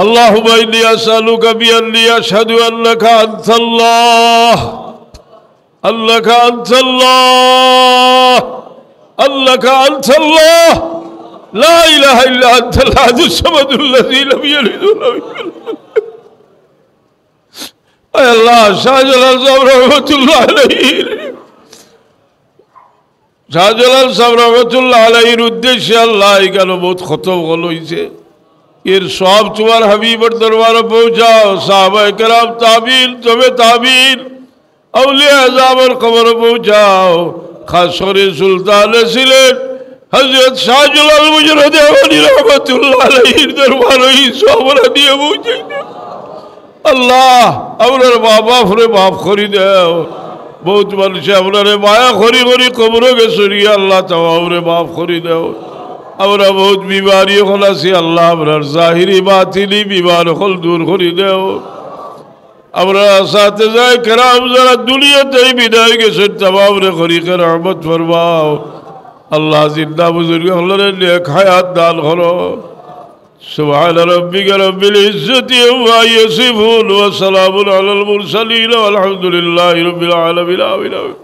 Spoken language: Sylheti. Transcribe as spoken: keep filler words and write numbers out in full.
اللهم إني أسألك بأني أشهد أنك أنت الله، أنك أنت الله، أنك أنت الله، لا إله إلا أنت الأحد الصمد الذي لم يلد ولم يولد। আয় আল্লাহ, শাহজালাল সাহেব রহমতুল্লাহ আলাইহির, শাহজালাল সাহেব রহমতুল্লাহ আলাইহির উদ্দেশ্যে আল্লাহ, ইখানো বহুত খতম হল হইছে। এর সওয়াব তোমার হাবিবর দরবারো পৌঁছাও, সাহাবায়ে কেরাম, তাবিন, তবে তাবিন, আউলিয়া আজমর কবরো পৌঁছাও। খাস করে সুলতানে সিলেট হযরত শাহজালাল মুজররদে দেওয়ানি রহমতুল্লাহ আলাইহির দরবারো ই সওয়াব আমরা দিয়া পৌঁছাই দেও। আল্লাহ, আমরার মা বাপরে মাফ করি দেও। বহুত মানুষে আমরারে মায়া করি করি কবরো গেছইন, ইয়া আল্লাহ, তামামরে মাফ করি দেও। আমরা বহুত বিমারি অকল আছি, আল্লাহ, আমরার জাহিরি বাতিনি বিমার অকল দূর করি দেও। আমরার আসাতেজায়ে কেরাম যারা দুনিয়া থাকি বিদায় গেছইন, তামামরে খরিকে রহমত ফরমাও। আল্লাহ, জিন্দা বুজুর্গ অকলরে নেক হায়াত দান করো। سبحان ربك رب العزة عما يصفون وسلام على المرسلين والحمد لله رب العالمين. آمين، آمين.